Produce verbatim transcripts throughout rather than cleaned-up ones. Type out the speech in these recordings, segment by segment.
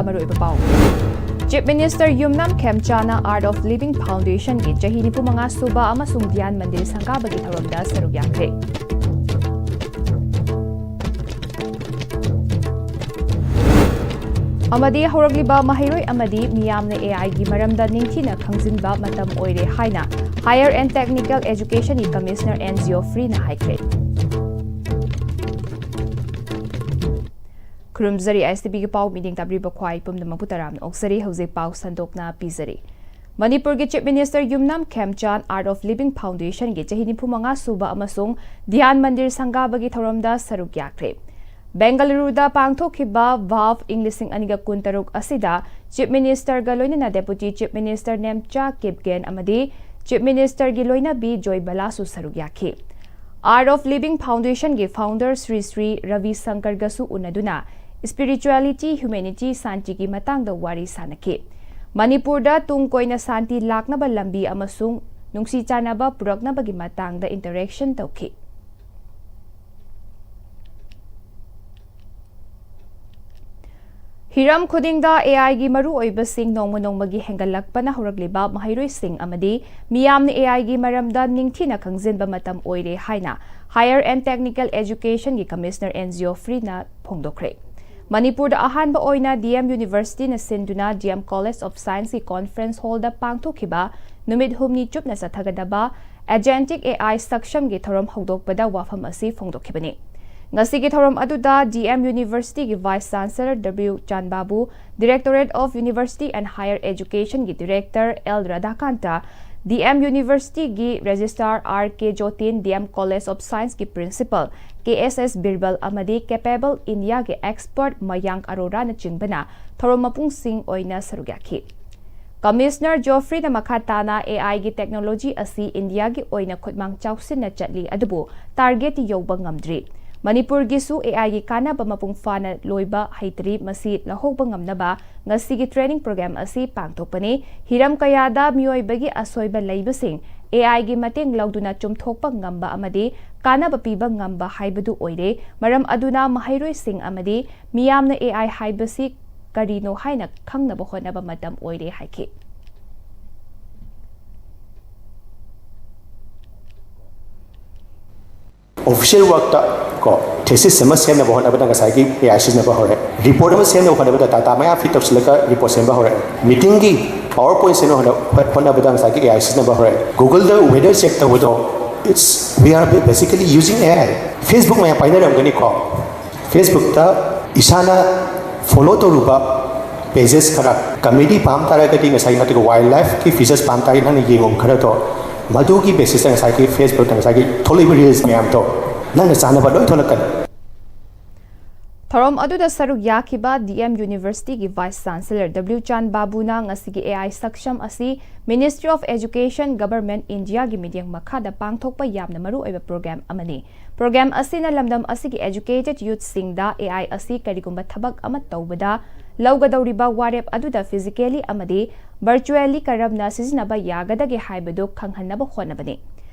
ꯃꯔꯨꯑꯣꯏꯕ ꯄꯥꯎ꯫ Chief Minister Yumnam ꯈꯦꯝꯆꯥꯅ Art of Living Foundationꯒꯤ ꯆꯍꯤ ꯅꯤꯐꯨ ꯃꯉꯥ ꯁꯨꯕ ꯑꯃꯁꯨꯡ ꯙ꯭ꯌꯥꯟ ꯃꯟꯗꯤꯔ ꯁꯪꯒꯥꯕꯒꯤ ꯊꯧꯔꯝꯗ ꯁꯔꯨꯛ ꯌꯥꯈ꯭ꯔꯦ꯫ ꯑꯃꯗꯤ ꯍꯧꯔꯛꯂꯤꯕ ꯃꯍꯩꯔꯣꯏ ꯑꯃꯗꯤ ꯃꯤꯌꯥꯝꯅ AIꯒꯤ ꯃꯔꯝꯗ ꯅꯤꯡꯊꯤꯅ ꯈꯪꯖꯤꯟꯕ ꯃꯇꯝ ꯑꯣꯏꯔꯦ ꯍꯥꯏꯅ Higher and Technical Educationꯒꯤ Commissioner ꯑꯦꯟ ꯖꯤꯑꯣꯐ꯭ꯔꯤꯅ ꯍꯥꯏꯈ꯭ꯔꯦ꯫ ꯈꯨꯔꯨꯝꯖꯔꯤ, ISTVꯒꯤ ꯄꯥꯎ ꯃꯤꯠꯌꯦꯡ ꯇꯥꯕꯤꯔꯤꯕ ꯈ꯭ꯋꯥꯏ ꯄꯨꯝꯅꯃꯛꯄꯨ ꯇꯔꯥꯝꯅ ꯑꯣꯛꯆꯔꯤ꯫ ꯍꯧꯖꯤꯛ ꯄꯥꯎ ꯁꯟꯗꯣꯛꯅ ꯄꯤꯖꯔꯤ꯫ ꯃꯅꯤꯄꯨꯔꯒꯤ Chief Minister Yumnam ꯈꯦꯝꯆꯥꯟ Art of Living Foundationꯒꯤ ꯆꯍꯤ ꯅꯤꯐꯨ ꯃꯉꯥ ꯁꯨꯕ ꯑꯃꯁꯨꯡ ꯙ꯭ꯌꯥꯟ ꯃꯟꯗꯤꯔ ꯁꯪꯒꯥꯕꯒꯤ ꯊꯧꯔꯝꯗ ꯁꯔꯨꯛ ꯌꯥꯈ꯭ꯔꯦ꯫ ꯕꯦꯡꯒꯂꯨꯔꯨꯗ ꯄꯥꯡꯊꯣꯛꯈꯤꯕ ꯚꯥꯚ ꯏꯪ ꯂꯤꯁꯤꯡ ꯑꯅꯤꯒ ꯀꯨꯟꯇꯔꯨꯛ ꯑꯁꯤꯗ Chief Ministerꯒ ꯂꯣꯏꯅꯅ Deputy Chief Minister Nemcha Kipgen ꯑꯃꯗꯤ Chief Ministerꯒꯤ ꯂꯣꯏꯅꯕꯤ ꯖꯣꯏ ꯕꯂꯥꯁꯨ ꯁꯔꯨꯛ ꯌꯥꯈꯤ꯫ Art of Living Foundationꯒꯤ founder Shri Shri Ravi ꯁꯪꯀꯔꯒꯁꯨ ꯎꯅꯗꯨꯅ spirituality, humanity, ꯁꯥꯟꯇꯤꯒꯤ ꯃꯇꯥꯡꯗ ꯋꯥꯔꯤ ꯁꯥꯅꯈꯤ꯫ ꯃꯅꯤꯄꯨꯔꯗ ꯇꯨꯡ ꯀꯣꯏꯅ ꯁꯥꯟꯇꯤ ꯂꯥꯛꯅꯕ ꯂꯝꯕꯤ ꯑꯃꯁꯨꯡ ꯅꯨꯡꯁꯤ ꯆꯥꯟꯅꯕ ꯄꯨꯔꯛꯅꯕꯒꯤ ꯃꯇꯥꯡꯗ interaction ꯇꯧꯈꯤ꯫ ꯍꯤꯔꯝ ꯈꯨꯗꯤꯡꯗ AIꯒꯤ ꯃꯔꯨꯑꯣꯏꯕꯁꯤꯡ ꯅꯣꯡꯃ ꯅꯣꯡꯃꯒꯤ ꯍꯦꯟꯒꯠꯂꯛꯄꯅ ꯍꯧꯔꯛꯂꯤꯕ ꯃꯍꯩꯔꯣꯏꯁꯤꯡ ꯑꯃꯗꯤ ꯃꯤꯌꯥꯝꯅ AIꯒꯤ ꯃꯔꯝꯗ ꯅꯤꯡꯊꯤꯅ ꯈꯪꯖꯤꯟꯕ ꯃꯇꯝ ꯑꯣꯏꯔꯦ ꯍꯥꯏꯅ Higher and Technical Educationꯒꯤ Commissioner ꯑꯦꯟ ꯖꯤꯑꯣꯐ꯭ꯔꯤꯅ ꯐꯣꯡꯗꯣꯛꯈ꯭ꯔꯦ꯫ ꯃꯅꯤꯄꯨꯔꯗ ꯑꯍꯥꯟꯕ ꯑꯣꯏꯅ DM Universityꯅ ꯁꯤꯟꯗꯨꯅ DM College of Scienceꯀꯤ Conference Hallꯗ ꯄꯥꯡꯊꯣꯛꯈꯤꯕ ꯅꯨꯃꯤꯠ ꯍꯨꯝꯅꯤ ꯆꯨꯞꯅ ꯆꯠꯊꯒꯗꯕ Agentic AI ꯁꯛꯁꯝꯒꯤ ꯊꯧꯔꯝ ꯍꯧꯗꯣꯛꯄꯗ ꯋꯥꯐꯝ ꯑꯁꯤ ꯐꯣꯡꯗꯣꯛꯈꯤꯕꯅꯤ꯫ ꯉꯁꯤꯒꯤ ꯊꯧꯔꯝ ꯑꯗꯨꯗ DM Universityꯒꯤ Vice Chancellor W ꯆꯥꯟꯕꯥꯕꯨ, Directorate of University and Higher Educationꯒꯤ Director ꯑꯦꯜ ꯔꯥꯙꯥꯀꯥꯟꯇ, DM Universityꯒꯤ Registrar R K Jotin, DM College of Scienceꯀꯤ Principal K S S Birbal ꯑꯃꯗꯤ Capable Indiaꯒꯤ expert ꯃꯌꯥꯡꯛ ꯑꯔꯣꯔꯥꯅꯆꯤꯡꯕꯅ ꯊꯧꯔꯝ ꯃꯄꯨꯡꯁꯤꯡ ꯑꯣꯏꯅ ꯁꯔꯨꯛ ꯌꯥꯈꯤ꯫ Commissioner ꯖꯣꯐ꯭ꯔꯤꯅ ꯃꯈꯥ ꯇꯥꯅ AIꯒꯤ technology ꯑꯁꯤ ꯏꯟꯗꯤꯌꯥꯒꯤ ꯑꯣꯏꯅ ꯈꯨꯠꯃꯥꯡ ꯆꯥꯎꯁꯤꯟꯅ ꯆꯠꯂꯤ, ꯑꯗꯨꯕꯨ targetꯇꯤ ꯌꯧꯕ ꯉꯝꯗ꯭ꯔꯤ꯫ ꯃꯅꯤꯄꯨꯔꯒꯤꯁꯨ AIꯒꯤ ꯀꯥꯟꯅꯕ ꯃꯄꯨꯡ ꯐꯥꯅ ꯂꯣꯏꯕ ꯍꯩꯇ꯭ꯔꯤ, ꯃꯁꯤ ꯂꯧꯍꯧꯕ ꯉꯝꯅꯕ ꯉꯁꯤꯒꯤ training program ꯑꯁꯤ ꯄꯥꯡꯊꯣꯛꯄꯅꯤ꯫ ꯍꯤꯔꯝ ꯀꯌꯥꯗ ꯃꯤꯑꯣꯏꯕꯒꯤ ꯑꯁꯣꯏꯕ ꯂꯩꯕꯁꯤꯡ AIꯒꯤ ꯃꯇꯦꯡ ꯂꯧꯗꯨꯅ ꯆꯨꯝꯊꯣꯛꯄ ꯉꯝꯕ ꯑꯃꯗꯤ ꯀꯥꯟꯅꯕ ꯄꯤꯕ ꯉꯝꯕ ꯍꯥꯏꯕꯗꯨ ꯑꯣꯏꯔꯦ꯫ ꯃꯔꯝ ꯑꯗꯨꯅ ꯃꯍꯩꯔꯣꯏꯁꯤꯡ ꯑꯃꯗꯤ ꯃꯤꯌꯥꯝꯅ AI ꯍꯥꯏꯕꯁꯤ ꯀꯔꯤꯅꯣ ꯍꯥꯏꯅ ꯈꯪꯅꯕ ꯍꯣꯠꯅꯕ ꯃꯇꯝ ꯑꯣꯏꯔꯦ ꯍꯥꯏꯈꯤ꯫ ꯑꯣꯐꯤꯁꯤꯌꯦꯜ ꯋꯥꯔꯛꯇ ꯀꯣ ꯊꯦꯁꯤꯁ ꯑꯃ ꯁꯦꯝꯅꯕ ꯍꯣꯠꯅꯕꯗ ꯉꯁꯥꯏꯒꯤ ꯑꯦ ꯑꯥꯏ ꯁꯤꯖꯤꯟꯅꯕ ꯍꯧꯔꯦ꯫ ꯔꯤꯄꯣꯔꯠ ꯑꯃ ꯁꯦꯝꯅꯕ ꯍꯣꯠꯅꯕꯗ ꯗꯥꯇꯥ ꯃꯌꯥꯝ ꯐꯤꯠ ꯇꯧꯁꯤꯜꯂꯒ ꯔꯤꯄꯣꯔꯠ ꯁꯦꯝꯕ ꯍꯧꯔꯦ꯫ ꯃꯤꯇꯤꯡꯒꯤ ꯄꯥꯋꯔ ꯄꯣꯏꯟꯠ ꯁꯦꯝꯅꯕ ꯍꯣꯠꯅꯕꯗ ꯉꯁꯥꯏꯒꯤ ꯑꯦ ꯑꯥꯏ ꯁꯤꯖꯤꯟꯅꯕ ꯍꯧꯔꯦ꯫ ꯒꯨꯒꯜꯗ ꯋꯦꯗꯔ ꯆꯦꯛ ꯇꯧꯕꯗꯣ, it's we are basically using A I꯫ Facebook ꯃꯌꯥꯝ ꯄꯥꯏꯅꯔꯝꯒꯅꯤꯀꯣ꯫ ꯐꯦꯁꯕꯨꯛꯇ ꯏꯁꯥꯅ ꯐꯣꯂꯣ ꯇꯧꯔꯨꯕ ꯄꯦꯖꯦꯁ ꯈꯔ, ꯀꯃꯦꯗꯤ ꯄꯥꯝ ꯇꯥꯔꯒꯗꯤ ꯉꯁꯥꯏ ꯅꯠꯇ꯭ꯔꯒ ꯋꯥꯏꯜ ꯂꯥꯏꯐꯀꯤ ꯐꯤꯆꯔꯁ ꯄꯥꯝ ꯇꯥꯔꯒꯗꯤ ꯅꯪꯅ ꯌꯦꯡꯉꯨ ꯈꯔꯗꯣ, ꯃꯗꯨꯒꯤ ꯕꯦꯁꯤꯁꯇ ꯉꯁꯥꯏꯒꯤ ꯐꯦꯁꯕꯨꯛꯇ ꯉꯁꯥꯏꯒꯤ ꯊꯣꯛꯂꯛꯏꯕ ꯔꯤꯜꯁ ꯃꯌꯥꯝꯗꯣ ꯅꯪꯅ ꯆꯥꯅꯕ ꯂꯣꯏ ꯊꯣꯛꯂꯛꯀꯅꯤ꯫ ꯊꯧꯔꯝ ꯑꯗꯨꯗ ꯁꯔꯨꯛ ꯌꯥꯈꯤꯕ ꯗꯤ ꯑꯦꯝ ꯌꯨꯅꯤꯚꯔꯁꯤꯇꯤꯒꯤ ꯚꯥꯏꯁ ꯆꯥꯟꯁꯦꯂꯔ ꯗꯕ꯭ꯂꯤꯎ ꯆꯥꯟ ꯕꯥꯕꯨꯅ ꯉꯁꯤꯒꯤ ꯑꯦ ꯑꯥꯏ ꯁꯛꯁꯝ ꯑꯁꯤ Ministry of Education, Government Indiaꯒꯤ ꯃꯤꯠꯌꯦꯡ ꯃꯈꯥꯗ ꯄꯥꯡꯊꯣꯛꯄ ꯌꯥꯝꯅ ꯃꯔꯨꯑꯣꯏꯕ ꯄ꯭ꯔꯣꯒ꯭ꯔꯥꯝ ꯑꯃꯅꯤ꯫ ꯄ꯭ꯔꯣꯒ꯭ꯔꯥꯝ ꯑꯁꯤꯅ ꯂꯝꯗꯝ ꯑꯁꯤꯒꯤ ꯑꯦꯖꯨꯀꯦꯇꯦꯗ ꯌꯨꯠꯁꯤꯡꯗ ꯑꯦ ꯑꯥꯏ ꯑꯁꯤ ꯀꯔꯤꯒꯨꯝꯕ ꯊꯕꯛ ꯑꯃ ꯇꯧꯕꯗ ꯂꯧꯒꯗꯧꯔꯤꯕ ꯋꯥꯔꯦꯞ ꯑꯗꯨꯗ ꯐꯤꯖꯤꯀꯦꯂꯤ ꯑꯃꯗꯤ ꯚꯔꯆꯨꯑꯦꯜꯂꯤ ꯀꯔꯝꯅ ꯁꯤꯖꯤꯟꯅꯕ ꯌꯥꯒꯗꯒꯦ ꯍꯥꯏꯕꯗꯨ ꯈꯪꯍꯟꯅꯕ ꯍꯣꯠꯅꯕꯅꯤ꯫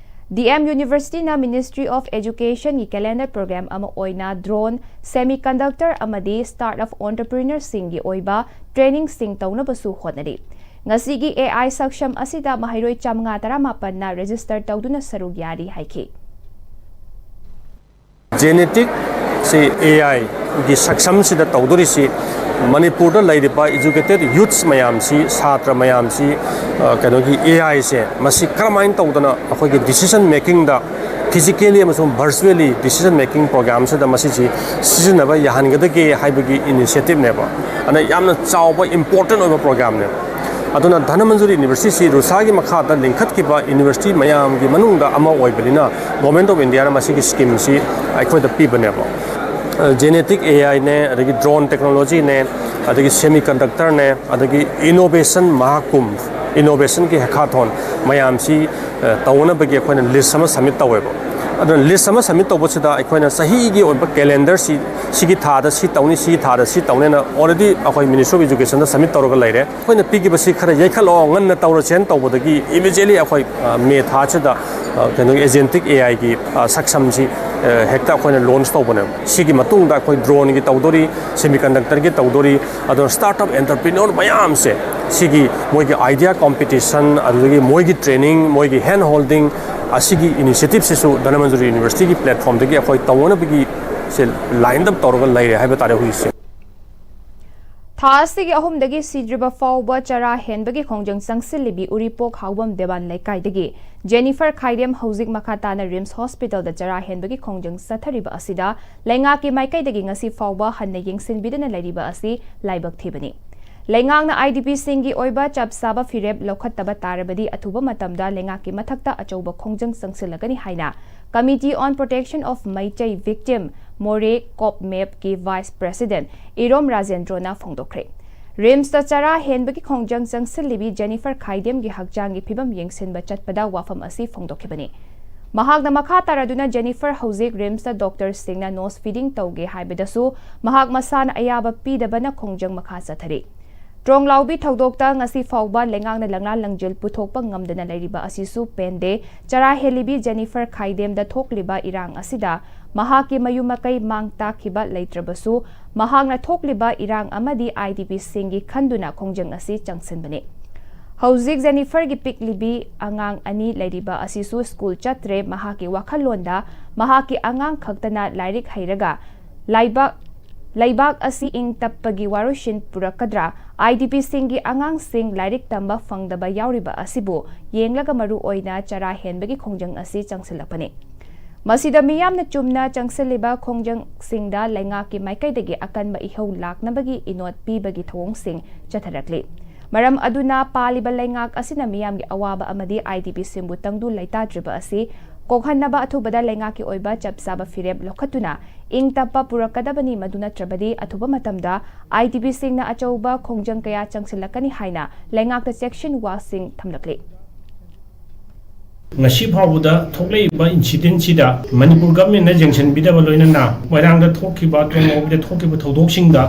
ꯗꯤ ꯑꯦꯝ ꯌꯨꯅꯤꯚꯔꯁꯤꯇꯤꯅ Ministry of Educationꯒꯤ ꯀꯦꯂꯦꯟꯗꯔ ꯄ꯭ꯔꯣꯒ꯭ꯔꯥꯝ ꯑꯃ ꯑꯣꯏꯅ ꯗ꯭ꯔꯣꯟ, ꯁꯦꯃꯤꯀꯟꯗꯛꯇꯔ ꯑꯃꯗꯤ ꯁ꯭ꯇꯥꯔꯠ ꯑꯞ ꯑꯣꯟꯇꯔꯄ꯭ꯔꯤꯅꯔꯁꯤꯡꯒꯤ ꯑꯣꯏꯕ ꯇ꯭ꯔꯦꯅꯤꯡꯁꯤꯡ ꯇꯧꯅꯕꯁꯨ ꯍꯣꯠꯅꯔꯤ꯫ ꯉꯁꯤꯒꯤ ꯑꯦ ꯑꯥꯏ ꯁꯛꯁꯝ ꯑꯁꯤꯗ ꯃꯍꯩꯔꯣꯏ ꯆꯥꯝꯃꯉꯥ ꯇꯔꯥꯃꯥꯄꯟꯅ ꯔꯦꯖꯤꯁꯇꯔ ꯇꯧꯗꯨꯅ ꯁꯔꯨꯛ ꯌꯥꯔꯤ ꯍꯥꯏꯈꯤ꯫ ꯖꯦꯅꯦꯇꯤꯛꯁꯤ ꯑꯦ ꯑꯥꯏꯒꯤ ꯁꯛꯁꯝꯁꯤꯗ ꯇꯧꯗꯣꯔꯤꯁꯤ ꯃꯅꯤꯄꯨꯔꯗ ꯂꯩꯔꯤꯕ ꯏꯖꯨꯀꯦꯇꯦꯠ ꯌꯨꯠꯁ ꯃꯌꯥꯝꯁꯤ, ꯁꯥꯇ꯭ꯔ ꯃꯌꯥꯝꯁꯤ, ꯑ, ꯀꯩꯅꯣꯒꯤ ꯑꯦ ꯑꯥꯏꯁꯦ ꯃꯁꯤ ꯀꯔꯝꯍꯥꯏꯅ ꯇꯧꯗꯅ ꯑꯩꯈꯣꯏꯒꯤ ꯗꯤꯁꯤꯖꯟ ꯃꯦꯀꯤꯡꯗ ꯐꯤꯖꯤꯀꯦꯂꯤ ꯑꯃꯁꯨꯡ ꯚꯔꯆꯨꯑꯦꯂꯤ ꯗꯤꯁꯤꯖꯟ ꯃꯦꯀꯤꯡ ꯄ꯭ꯔꯣꯒ꯭ꯔꯥꯝꯁꯤꯗ ꯃꯁꯤꯁꯤ ꯁꯤꯖꯤꯟꯅꯕ ꯌꯥꯍꯟꯒꯗꯒꯦ ꯍꯥꯏꯕꯒꯤ ꯏꯅꯤꯁꯤꯌꯦꯇꯤꯞꯅꯦꯕ꯫ ꯑꯗꯨꯅ ꯌꯥꯝꯅ ꯆꯥꯎꯕ ꯏꯝꯄꯣꯔꯇꯦꯟ ꯑꯣꯏꯕ ꯄ꯭ꯔꯣꯒ꯭ꯔꯥꯝꯅꯦꯕ꯫ ꯑꯗꯨꯅ ꯙꯅꯃꯟꯖꯨꯔꯤ ꯌꯨꯅꯤꯚꯔꯁꯤꯇꯤꯁꯤ ꯔꯨꯁꯥꯒꯤ ꯃꯈꯥꯗ ꯂꯤꯡꯈꯠꯈꯤꯕ ꯌꯨꯅꯤꯚꯔꯁꯤꯇꯤ ꯃꯌꯥꯝꯒꯤ ꯃꯅꯨꯡꯗ ꯑꯃ ꯑꯣꯏꯕꯅꯤꯅ Government of Indiaꯅ ꯃꯁꯤꯒꯤ ꯁ꯭ꯀꯤꯝꯁꯤ ꯑꯩꯈꯣꯏꯗ ꯄꯤꯕꯅꯦꯕ꯫ ꯖꯦꯅꯦꯇꯤꯛ ꯑꯦ ꯑꯥꯏꯅꯦ, ꯑꯗꯒꯤ ꯗ꯭ꯔꯣꯟ ꯇꯦꯛꯅꯣꯂꯣꯖꯤꯅꯦ, ꯑꯗꯒꯤ ꯁꯦꯃꯤ ꯀꯟꯗꯛꯇꯔꯅꯦ, ꯑꯗꯒꯤ ꯏꯅꯣꯚꯦꯁꯟ ꯃꯍꯥꯀꯨꯝꯚ, Innovation ꯒꯤ hackathon ꯃꯌꯥꯝꯁꯤ, ꯑ, ꯇꯧꯅꯕꯒꯤ ꯑꯩꯈꯣꯏꯅ list ꯑꯃ submit ꯇꯧꯋꯦꯕ꯫ ꯑꯗꯨꯅ list ꯑꯃ submit ꯇꯧꯕꯁꯤꯗ ꯑꯩꯈꯣꯏꯅ ꯆꯍꯤꯒꯤ ꯑꯣꯏꯕ calendar ꯁꯤ, ꯁꯤꯒꯤ ꯊꯥꯗ ꯁꯤ ꯇꯧꯅꯤ, ꯁꯤꯒꯤ ꯊꯥꯗ ꯁꯤ ꯇꯧꯅꯤꯅ already ꯑꯩꯈꯣꯏ Ministry of Education the submit ꯇꯧꯔꯒ ꯂꯩꯔꯦ꯫ ꯑꯩꯈꯣꯏꯅ ꯄꯤꯈꯤꯕꯁꯤ ꯈꯔ ꯌꯩꯈꯠꯂꯛꯑꯣ, ꯉꯟꯅ ꯇꯧꯔꯁꯦꯅ ꯇꯧꯕꯗꯒꯤ immediately ꯑꯩꯈꯣꯏ, ꯑ, May ꯊꯥꯁꯤꯗ, ꯑ, ꯀꯩꯅꯣꯒꯤ agentic AI ꯒꯤ, ꯑ, ꯁꯛꯁꯝꯁꯤ, ꯑ, ꯍꯦꯛꯇ ꯑꯩꯈꯣꯏꯅ launch ꯇꯧꯕꯅꯦꯕ꯫ ꯁꯤꯒꯤ ꯃꯇꯨꯡꯗ ꯑꯩꯈꯣꯏ drone ꯒꯤ ꯇꯧꯗꯣꯔꯤ, semiconductor ꯒꯤ ꯇꯧꯗꯣꯔꯤ, ꯑꯗꯨꯅ startup entrepreneur ꯃꯌꯥꯝꯁꯦ ꯁꯤꯒꯤ ꯃꯣꯏꯒꯤ idea competition, ꯑꯗꯨꯗꯒꯤ ꯃꯣꯏꯒꯤ training, ꯃꯣꯏꯒꯤ hand holding, ꯑꯁꯤꯒꯤ initiative ꯁꯤꯁꯨ ꯙꯅꯃꯟꯖꯨꯔꯤ University ꯒꯤ platform ꯗꯒꯤ ꯑꯩꯈꯣꯏ ꯇꯧꯅꯕꯒꯤ ꯁꯦ lined up ꯇꯧꯔꯒ ꯂꯩꯔꯦ ꯍꯥꯏꯕ ꯇꯥꯔꯦ ꯍꯧꯖꯤꯛꯁꯦ꯫ ꯊꯥ ꯑꯁꯤꯒꯤ ꯑꯍꯨꯝꯗꯒꯤ ꯁꯤꯗ꯭ꯔꯤꯕ ꯐꯥꯎꯕ ꯆꯔꯥ ꯍꯦꯟꯕꯒꯤ ꯈꯣꯡꯖꯪ ꯆꯪꯁꯤꯜꯂꯤꯕꯤ ꯎꯔꯤꯄꯣꯛ ꯍꯥꯎꯕꯝ ꯗꯦꯕꯥꯟ ꯂꯩꯀꯥꯏꯗꯒꯤ ꯖꯦꯅꯤꯐꯔ ꯈꯥꯏꯗꯦꯝ ꯍꯧꯖꯤꯛ ꯃꯈꯥ ꯇꯥꯅ ꯔꯤꯝꯁ ꯍꯣꯁꯄꯤꯇꯥꯜꯗ ꯆꯔꯥ ꯍꯦꯟꯕꯒꯤ ꯈꯣꯡꯖꯪ ꯆꯠꯊꯔꯤꯕ ꯑꯁꯤꯗ ꯂꯩꯉꯥꯛꯀꯤ ꯃꯥꯏꯀꯩꯗꯒꯤ ꯉꯁꯤ ꯐꯥꯎꯕ ꯍꯟꯅ ꯌꯦꯡꯁꯤꯟꯕꯤꯗꯅ ꯂꯩꯔꯤꯕ ꯑꯁꯤ ꯂꯥꯏꯕꯛ ꯊꯤꯕꯅꯤ꯫ ꯂꯩꯉꯥꯛꯅ IDP ꯁꯤꯡꯒꯤ ꯑꯣꯏꯕ ꯆꯞ ꯆꯥꯕ ꯐꯤꯔꯦꯞ ꯂꯧꯈꯠꯇꯕ ꯇꯥꯔꯕꯗꯤ ꯑꯊꯨꯕ ꯃꯇꯝꯗ ꯂꯩꯉꯥꯛꯀꯤ ꯃꯊꯛꯇ ꯑꯆꯧꯕ ꯈꯣꯡꯖꯪ ꯆꯪꯁꯤꯜꯂꯒꯅꯤ ꯍꯥꯏꯅ Committee on Protection of Meitei Victim, ꯃꯣꯔꯦ, ꯀꯣꯞꯃꯦꯞꯀꯤ vice president ꯏꯔꯣꯝ ꯔꯥꯖꯦꯟꯗ꯭ꯔꯣꯅ ꯐꯣꯡꯗꯣꯛꯈ꯭ꯔꯦ꯫ ꯔꯤꯝꯁꯇ ꯆꯔꯥ ꯍꯦꯟꯕꯒꯤ ꯈꯣꯡꯖꯪ ꯆꯪꯁꯤꯜꯂꯤꯕꯤ ꯖꯦꯅꯤꯐꯔ ꯈꯥꯏꯗꯦꯝꯒꯤ ꯍꯛꯆꯥꯡꯒꯤ ꯐꯤꯕꯝ ꯌꯦꯡꯁꯤꯟꯕ ꯆꯠꯄꯗ ꯋꯥꯐꯝ ꯑꯁꯤ ꯐꯣꯡꯗꯣꯛꯈꯤꯕꯅꯤ꯫ ꯃꯍꯥꯛꯅ ꯃꯈꯥ ꯇꯥꯔꯗꯨꯅ ꯖꯦꯅꯤꯐꯔ ꯍꯧꯖꯤꯛ ꯔꯤꯝꯁꯇ ꯗꯣꯛꯇꯔꯁꯤꯡꯅ nose feeding ꯇꯧꯒꯦ ꯍꯥꯏꯕꯗꯁꯨ ꯃꯍꯥꯛ ꯃꯁꯥꯅ ꯑꯌꯥꯕ ꯄꯤꯗꯕꯅ ꯈꯣꯡꯖꯪ ꯃꯈꯥ ꯆꯠꯊꯔꯤ꯫ ꯇ꯭ꯔꯣꯡꯂꯥꯎꯕꯤ ꯊꯧꯗꯣꯛꯇ ꯉꯁꯤ ꯐꯥꯎꯕ ꯂꯩꯉꯥꯛꯅ ꯂꯪꯂꯥ ꯂꯪꯖꯤꯜ ꯄꯨꯊꯣꯛꯄ ꯉꯝꯗꯅ ꯂꯩꯔꯤꯕ ꯑꯁꯤꯁꯨ ꯄꯦꯟꯗꯦ꯫ ꯆꯔꯥ ꯍꯦꯜꯂꯤꯕꯤ ꯖꯦꯅꯤꯐꯔ ꯈꯥꯏꯗꯦꯝꯗ ꯊꯣꯛꯂꯤꯕ ꯏꯔꯥꯡ ꯑꯁꯤꯗ ꯃꯍꯥꯛꯀꯤ ꯃꯌꯨꯝ ꯃꯀꯩ ꯃꯥꯡ ꯇꯥꯛꯈꯤꯕ ꯂꯩꯇ꯭ꯔꯕꯁꯨ, ꯃꯍꯥꯛꯅ ꯊꯣꯛꯂꯤꯕ ꯏꯔꯥꯡ ꯑꯃꯗꯤ IDP ꯁꯤꯡꯒꯤ ꯈꯟꯗꯨꯅ ꯈꯣꯡꯖꯪ ꯑꯁꯤ ꯆꯪꯁꯤꯟꯕꯅꯤ꯫ ꯍꯧꯖꯤꯛ ꯖꯦꯅꯤꯐꯔꯒꯤ ꯄꯤꯛꯂꯤꯕꯤ ꯑꯉꯥꯡ ꯑꯅꯤ ꯂꯩꯔꯤꯕ ꯑꯁꯤꯁꯨ ꯁ꯭ꯀꯨꯜ ꯆꯠꯇ꯭ꯔꯦ꯫ ꯃꯍꯥꯛꯀꯤ ꯋꯥꯈꯜꯂꯣꯟꯗ ꯃꯍꯥꯛꯀꯤ ꯑꯉꯥꯡ ꯈꯛꯇꯅ ꯂꯥꯏꯔꯤꯛ ꯍꯩꯔꯒ ꯂꯩꯕꯥꯛ, ꯂꯩꯕꯥꯛ ꯑꯁꯤ ꯏꯪ ꯇꯞꯄꯒꯤ ꯋꯥꯔꯣꯏꯁꯤꯟ ꯄꯨꯔꯛꯀꯗ꯭ꯔꯥ? IDP ꯁꯤꯡꯒꯤ ꯑꯉꯥꯡꯁꯤꯡ ꯂꯥꯏꯔꯤꯛ ꯇꯝꯕ ꯐꯪꯗꯕ ꯌꯥꯎꯔꯤꯕ ꯑꯁꯤꯕꯨ ꯌꯦꯡꯂꯒ ꯃꯔꯨ ꯑꯣꯏꯅ ꯆꯔꯥ ꯍꯦꯟꯕꯒꯤ ꯈꯣꯡꯖꯪ ꯑꯁꯤ ꯆꯪꯁꯤꯜꯂꯛꯄꯅꯤ꯫ ꯃꯁꯤꯗ ꯃꯤꯌꯥꯝꯅ ꯆꯨꯝꯅ ꯆꯪꯁꯤꯜꯂꯤꯕ ꯈꯣꯡꯖꯪꯁꯤꯡꯗ ꯂꯩꯉꯥꯛꯀꯤ ꯃꯥꯏꯀꯩꯗꯒꯤ ꯑꯀꯟꯕ ꯏꯍꯧ ꯂꯥꯛꯅꯕꯒꯤ ꯏꯅꯣꯠ ꯄꯤꯕꯒꯤ ꯊꯧꯑꯣꯡꯁꯤꯡ ꯆꯠꯊꯔꯛꯂꯤ꯫ ꯃꯔꯝ ꯑꯗꯨꯅ ꯄꯥꯜꯂꯤꯕ ꯂꯩꯉꯥꯛ ꯑꯁꯤꯅ ꯃꯤꯌꯥꯝꯒꯤ ꯑꯋꯥꯕ ꯑꯃꯗꯤ IDP ꯁꯤꯡꯕꯨ ꯇꯪꯗꯨ ꯂꯩꯇꯥꯗ꯭ꯔꯤꯕ ꯑꯁꯤ ꯀꯣꯛꯍꯟꯅꯕ ꯑꯊꯨꯕꯗ ꯂꯩꯉꯥꯛꯀꯤ ꯑꯣꯏꯕ ꯆꯞ ꯆꯥꯕ ꯐꯤꯔꯦꯞ ꯂꯧꯈꯠꯇꯨꯅ ꯏꯪ ꯇꯞꯄ ꯄꯨꯔꯛꯀꯗꯕꯅꯤ꯫ ꯃꯗꯨ ꯅꯠꯇ꯭ꯔꯕꯗꯤ ꯑꯊꯨꯕ ꯃꯇꯝꯗ IDPꯁꯤꯡꯅ ꯑꯆꯧꯕ ꯈꯣꯡꯖꯪ ꯀꯌꯥ ꯆꯪꯁꯤꯜꯂꯛꯀꯅꯤ ꯍꯥꯏꯅ ꯂꯩꯉꯥꯛꯇ ꯆꯦꯛꯁꯤꯟ ꯋꯥꯁꯤꯡ ꯊꯝꯂꯛꯂꯤ꯫ ꯉꯁꯤ ꯐꯥꯎꯕꯗ ꯊꯣꯛꯂꯛꯏꯕ incidentꯁꯤꯗ ꯃꯅꯤꯄꯨꯔ governmentꯅ ꯌꯦꯡꯁꯤꯟꯕꯤꯗꯕ, ꯂꯣꯏꯅꯅ ꯃꯣꯏꯔꯥꯡꯗ ꯊꯣꯛꯈꯤꯕ, ꯇꯣꯡꯍꯧꯕꯗ ꯊꯣꯛꯈꯤꯕ ꯊꯧꯗꯣꯛꯁꯤꯡꯗ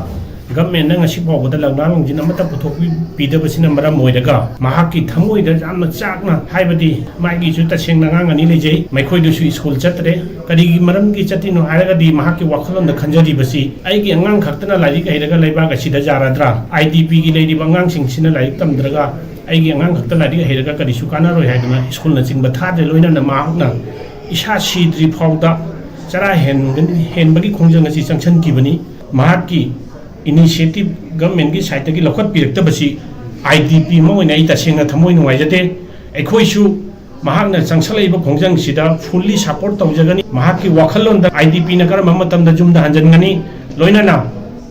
governmentꯅ ꯉꯁꯤ ꯐꯥꯎꯕꯗ ꯂꯪꯗꯥ ꯂꯪꯖꯤꯟ ꯑꯃꯠꯇ ꯄꯨꯊꯣꯛꯄꯤꯗꯕꯁꯤꯅ ꯃꯔꯝ ꯑꯣꯏꯔꯒ ꯃꯍꯥꯛꯀꯤ ꯊꯃꯣꯏꯗ ꯌꯥꯝꯅ ꯆꯥꯛꯅ, ꯍꯥꯏꯕꯗꯤ ꯃꯥꯒꯤꯁꯨ ꯇꯁꯦꯡꯅ ꯑꯉꯥꯡ ꯑꯅꯤ ꯂꯩꯖꯩ, ꯃꯈꯣꯏꯗꯨꯁꯨ ꯁ꯭ꯀꯨꯜ ꯆꯠꯇ꯭ꯔꯦ꯫ ꯀꯔꯤꯒꯤ ꯃꯔꯝꯒꯤ ꯆꯠꯇ꯭ꯔꯤꯅꯣ ꯍꯥꯏꯔꯒꯗꯤ ꯃꯍꯥꯛꯀꯤ ꯋꯥꯈꯜꯂꯣꯟꯗ ꯈꯟꯖꯔꯤꯕꯁꯤ, "ꯑꯩꯒꯤ ꯑꯉꯥꯡ ꯈꯛꯇꯅ ꯂꯥꯏꯔꯤꯛ ꯍꯩꯔꯒ ꯂꯩꯕꯥꯛ ꯑꯁꯤꯗ ꯌꯥꯔꯗ꯭ꯔꯥ? IDPꯒꯤ ꯂꯩꯔꯤꯕ ꯑꯉꯥꯡꯁꯤꯡꯁꯤꯅ ꯂꯥꯏꯔꯤꯛ ꯇꯝꯗ꯭ꯔꯒ ꯑꯩꯒꯤ ꯑꯉꯥꯡ ꯈꯛꯇ ꯂꯥꯏꯔꯤꯛ ꯍꯩꯔꯒ ꯀꯔꯤꯁꯨ ꯀꯥꯟꯅꯔꯣꯏ" ꯍꯥꯏꯗꯨꯅ ꯁ꯭ꯀꯨꯜꯅꯆꯤꯡꯕ ꯊꯥꯗ꯭ꯔꯦ꯫ ꯂꯣꯏꯅꯅ ꯃꯍꯥꯛꯅ ꯏꯁꯥ ꯁꯤꯗ꯭ꯔꯤ ꯐꯥꯎꯗ ꯆꯔꯥ ꯍꯦꯟꯒꯅꯤ, ꯍꯦꯟꯕꯒꯤ ꯈꯣꯡꯖꯪ ꯑꯁꯤ ꯆꯪꯁꯤꯟꯈꯤꯕꯅꯤ꯫ ꯃꯍꯥꯛꯀꯤ initiative governmentꯀꯤ sideꯇꯒꯤ ꯂꯧꯈꯠꯄꯤꯔꯛꯇꯕꯁꯤ IDP ꯑꯃ ꯑꯣꯏꯅ ꯑꯩ ꯇꯁꯦꯡꯅ ꯊꯃꯣꯏ ꯅꯨꯡꯉꯥꯏꯖꯗꯦ꯫ ꯑꯩꯈꯣꯏꯁꯨ ꯃꯍꯥꯛꯅ ꯆꯪꯁꯜꯂꯛꯏꯕ ꯈꯣꯡꯖꯪꯁꯤꯗ fully support ꯇꯧꯖꯒꯅꯤ꯫ ꯃꯍꯥꯛꯀꯤ ꯋꯥꯈꯜꯂꯣꯟꯗ IDPꯅ ꯀꯔꯝꯕ ꯃꯇꯝꯗ ꯌꯨꯝꯗ ꯍꯟꯖꯤꯟꯒꯅꯤ, ꯂꯣꯏꯅꯅ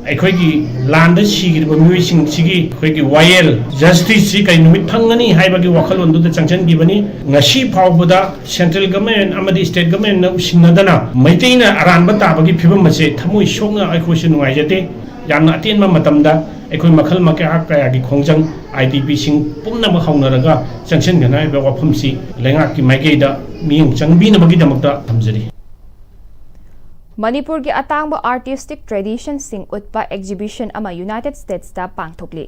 ꯑꯩꯈꯣꯏꯒꯤ ꯂꯥꯟꯗ ꯁꯤꯈꯤꯕ ꯃꯤꯑꯣꯏꯁꯤꯡꯁꯤꯒꯤ ꯑꯩꯈꯣꯏꯒꯤ ꯋꯥꯌꯦꯜ, justiceꯁꯤ ꯀꯔꯤ ꯅꯨꯃꯤꯠ ꯐꯪꯒꯅꯤ ꯍꯥꯏꯕꯒꯤ ꯋꯥꯈꯜꯂꯣꯟꯗꯨꯗ ꯆꯪꯁꯤꯟꯈꯤꯕꯅꯤ꯫ ꯉꯁꯤ ꯐꯥꯎꯕꯗ central government ꯑꯃꯗꯤ state governmentꯅ ꯎꯁꯤꯟꯅꯗꯅ ꯃꯩꯇꯩꯅ ꯑꯔꯥꯟꯕ ꯇꯥꯕꯒꯤ ꯐꯤꯕꯝ ꯑꯁꯦ ꯊꯃꯣꯏ ꯁꯣꯛꯅ ꯑꯩꯈꯣꯏꯁꯨ ꯅꯨꯡꯉꯥꯏꯖꯗꯦ꯫ ꯌꯥꯝꯅ ꯑꯇꯦꯟꯕ ꯃꯇꯝꯗ ꯑꯩꯈꯣꯏ ꯃꯈꯜ ꯃꯀꯥ ꯀꯌꯥꯒꯤ ꯈꯣꯡꯖꯪ, IDPꯁꯤꯡ ꯄꯨꯝꯅꯃꯛ ꯍꯧꯅꯔꯒ ꯆꯪꯁꯤꯟꯒꯅꯤ ꯍꯥꯏꯕ ꯋꯥꯐꯝꯁꯤ ꯂꯩꯉꯥꯛꯀꯤ ꯃꯥꯏꯀꯩꯗ ꯃꯤꯠꯌꯦꯡ ꯆꯪꯕꯤꯅꯕꯒꯤꯗꯃꯛꯇ ꯊꯝꯖꯔꯤ꯫ ꯃꯅꯤꯄꯨꯔꯒꯤ ꯑꯇꯥꯡꯕ artistic traditionꯁꯤꯡ ꯎꯠꯄ exhibition ꯑꯃ United Statesꯇ ꯄꯥꯡꯊꯣꯛꯂꯤ꯫